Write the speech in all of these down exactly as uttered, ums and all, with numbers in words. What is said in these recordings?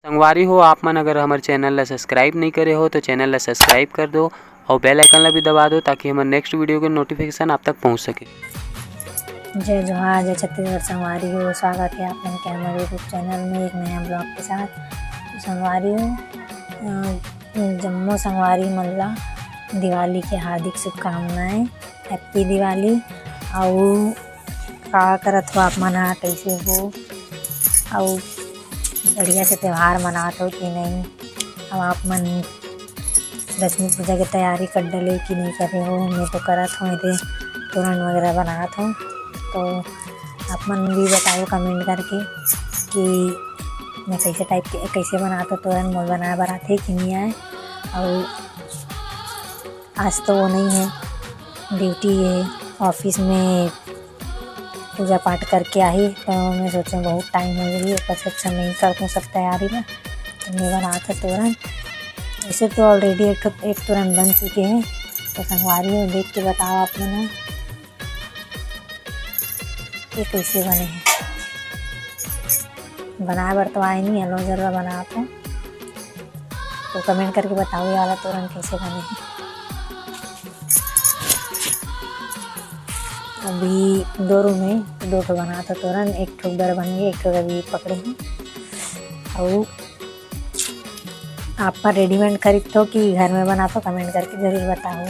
संगवारी हो, आप मन अगर हमर चैनल ला सब्सक्राइब नहीं करे हो तो चैनल ला सब्सक्राइब कर दो और बेल आइकन ला भी दबा दो, ताकि हमर नेक्स्ट वीडियो के नोटिफिकेशन आप तक पहुंच सके। जय जोहार, जय छत्तीसगढ़ संगवारी हो, स्वागत है आप मन के हमर YouTube चैनल में एक नया ब्लॉग के साथ। तो संगवारी हो, अ, जम्मो संगवारी मन ला दिवाली के हार्दिक शुभकामनाएं, हैप्पी दिवाली। अउ का करत हो आप मन ह, कइसे हो, अउ बढ़िया से त्योहार मनात हो कि नहीं? अब आप मन लक्ष्मी पूजा के तैयारी कर डले कि नहीं करे हो? मैं तो करत हूँ, एदे तोरण वगैरह बनात हूँ। तो आप मन भी बताओ कमेंट करके कि मैं कैसे टाइप के, कैसे बनात हूँ तोरण, मोर बनाए बर आथे कि नहीं आए। और आज तो वो नहीं है, ड्यूटी है, ऑफिस में पूजा पाठ करके आही, तो मैं सोचूं बहुत टाइम हो गई, ओकर से अच्छा नहीं करतूं सब तैयारी ला। तो मैं बनात हूँ तोरण। वैसे तो ऑलरेडी एक ठो, एक तोरण बन चुके हैं, तो संगवारी हो, देख के बताओ आप मन ह, ये कैसे बने हैं। बनाए बर तो आए नहीं, हलवा जलवा बनात हूँ, तो कमेंट करके बताओ ये वाला तोरण कैसे बने हैं। अभी दो रूम है, दो ठो बनात हूँ तोरण, एक ठो बर बन गए, एक ठो अभी पकड़े हैं। और आप मन रेडीमेड खरीदथो कि घर में बनाथो, कमेंट करके जरूर बताओ।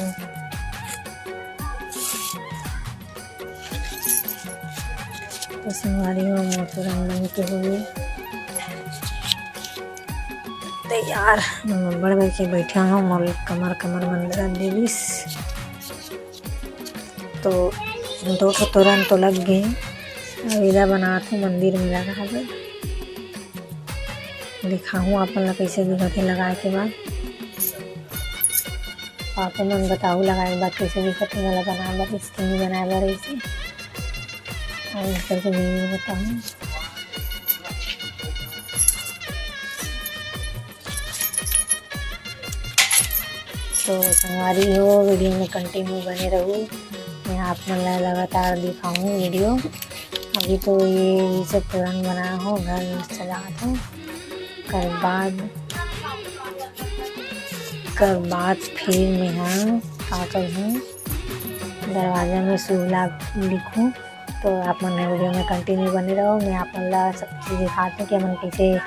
तो संगवारी हो, मोर तोरण बन के हुए तैयार। मैं बड़ बड़ के बैठे हूँ, मोर कमर, कमर मन दर्द दे दिस। तो दो ठो तोरण तो लग गए, अब एला बनात हूँ मंदिर में लगाबे। दिखाहूँ आप मन ला कैसे दिखत हे लगाए के बाद। आप मन बताहू लगाए के बाद कैसे दिखत हे, मोला बनाए बर, स्किन बनाए बर ऐसे। और इस करके वीडियो बताऊँ। तो संगवारी हो, वीडियो में कंटिन्यू बने रहू, मैं आप मन ला लगातार दिखाऊँ वीडियो। अभी तो ये, ये सब तोरण बनाए हो, घर में सजात हो, कर बाद, कर बाद फिर मैं हा का करहूँ, दरवाजा में शुभ लाभ लिखूँ। तो आप मन वीडियो में कंटिन्यू बने रहो, मैं आप मन ला सब चीज़ दिखात हूँ कि हमन कैसे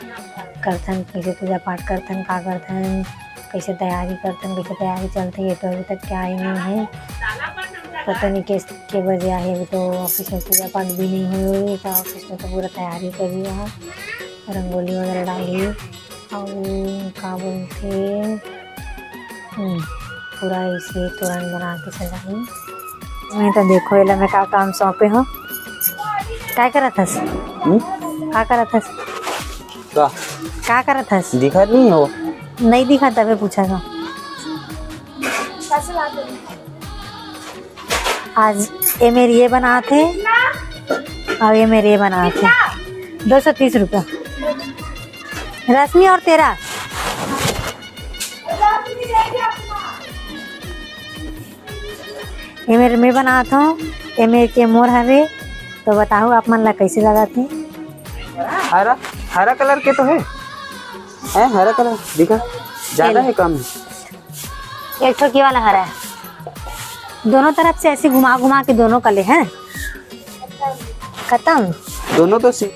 करथन, कैसे पूजा पाठ करथन, का करथन, कैसे तैयारी करथन, कैसे तैयारी चलथे। ये तो अभी तक क्या ही नहीं है, पता नहीं किस के बजे आही। अभी तो ऑफिस में पूजा पाठ भी नहीं हुई, तो ऑफिस में तो पूरा तैयारी कर रही है, रंगोली वगैरह डाली। अउ का बोलथे, हम्म, पूरा ऐसे तोरण बना के सजाही। मैं तो देखो एला मैं का काम सौंपे हो, का करत हस? हम्म? का करत हस? का? का करत हस? दिखत नहीं हो? नहीं दिखा, तबे पूछा था। आज ये मेर ये बनात हे और ये मेर ये बनात हे, दो सौ तीस रुपया। रश्मि और तेरा, ये मेर मैं बनात हूँ, ये मेर के मोर हरे। तो बताओ आप मन ला कैसे लगत हे? हरा, हरा कलर के तो है, हैं? हरा कलर दिखा, ज्यादा है, कम है? एक ठो की वाला हरा है, दोनों तरफ से ऐसे घुमा घुमा के दोनों कले हैं। खत्म। दोनों तो सी-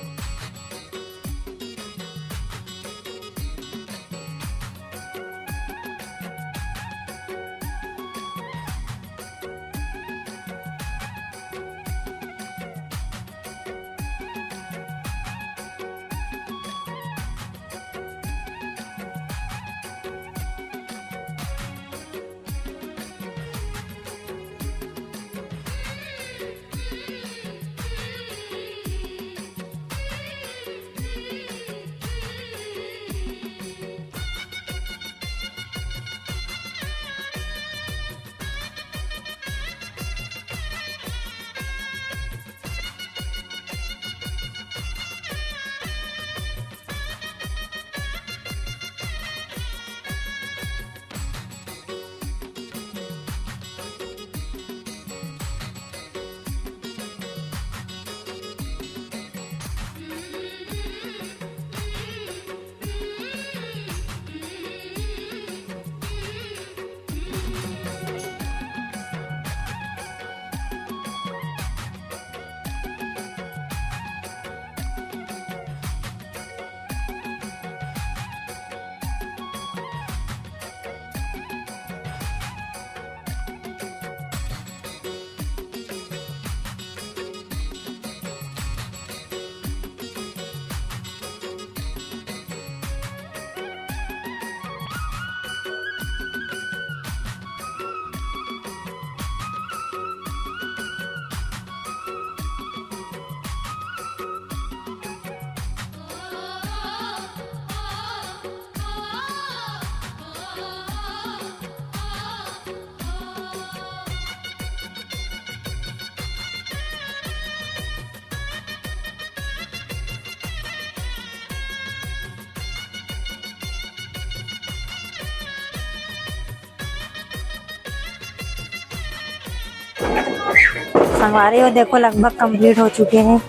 संगवारी हो, देखो, लगभग complete हो चुके हैं।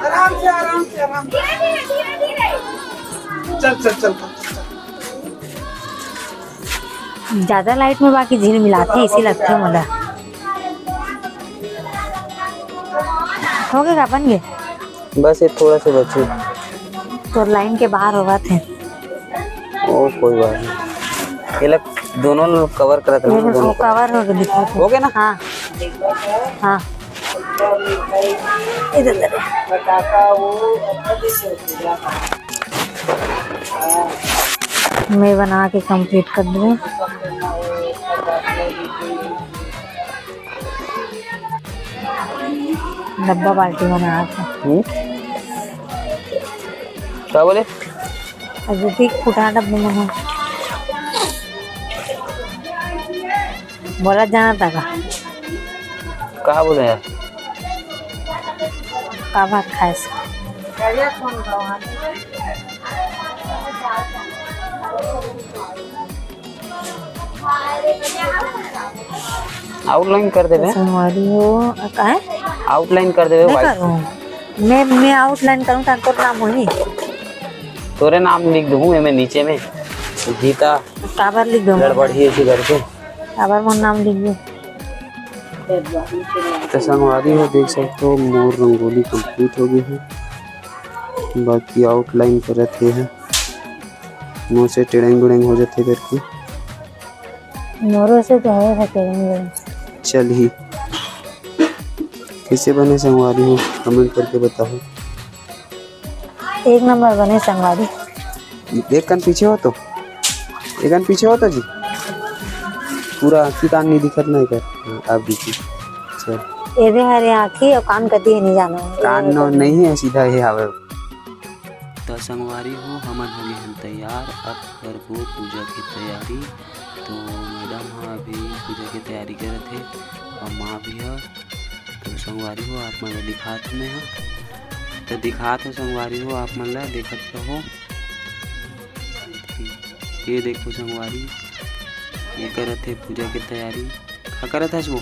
आराम से, आराम से, आराम से। चल, चल, चल, चल। ज्यादा light में बाकी झिलमिलाथे, इसी लगथे मोला। हो गे का, बन गे? बस ये थोड़ा सा बचे। तोर line के बाहर होवत हे। ओ, कोई बात नहीं, ये लोग दोनों लोग cover करत रहे, ये दोनों वो cover हो गए, दिखा दे। हो गया ना? हाँ, हाँ। इधर, इधर। मैं बना के complete कर दूँ। डब्बा बाल्टी बना के। हम्म? का बोले? अभी भी फुटा डब्बा बना। बोला जाना था का? कहा बोले यार? का भात खाए से? Outline कर देबे। संगवारी हो, का है? Outline कर देबे, नहीं white। करूँ। मैं, मैं outline करूँ, तो तोर नाम होही। तोरे नाम लिख दूँ मैं नीचे में, गीता काबर लिख दूँ? गड़बड़ ही ऐसी करके। काबर मोर नाम लिख दूँ? तो संगवारी हो, देख सकते हो, मोर रंगोली complete हो गई है, बाकी outline करत हे है, मोर से टेढ़ंग बिढ़ंग हो जाथे करके। मोरो से तो है, है टेढ़ंग बिढ़ंग। चल ही, कैसे बने संगवारी हो, comment करके बताओ। एक नंबर बने संगवारी। एक कन पीछे हो तो, एक कन पीछे हो तो जी, पूरा आँखी कान नहीं दिखत ना एकर। हाँ, अब दिखी। चल। एदे हरे आँखी और कान कती है नहीं जाना। कान नो नहीं है, सीधा ये आवे। तो संगवारी हो, हमन हो गए हन तैयार, अब करबो पूजा की तैयारी। तो मैडम ह अभी पूजा की तैयारी करत हे और माँ भी ह। तो संगवारी हो, आप मन ल दिखात हूँ मैं ह। तो दिखात हूँ संगवारी हो, आप मन ल देखत रहो। ये देखो संगवारी, ये करत हे पूजा की तैयारी। का करत हस वो?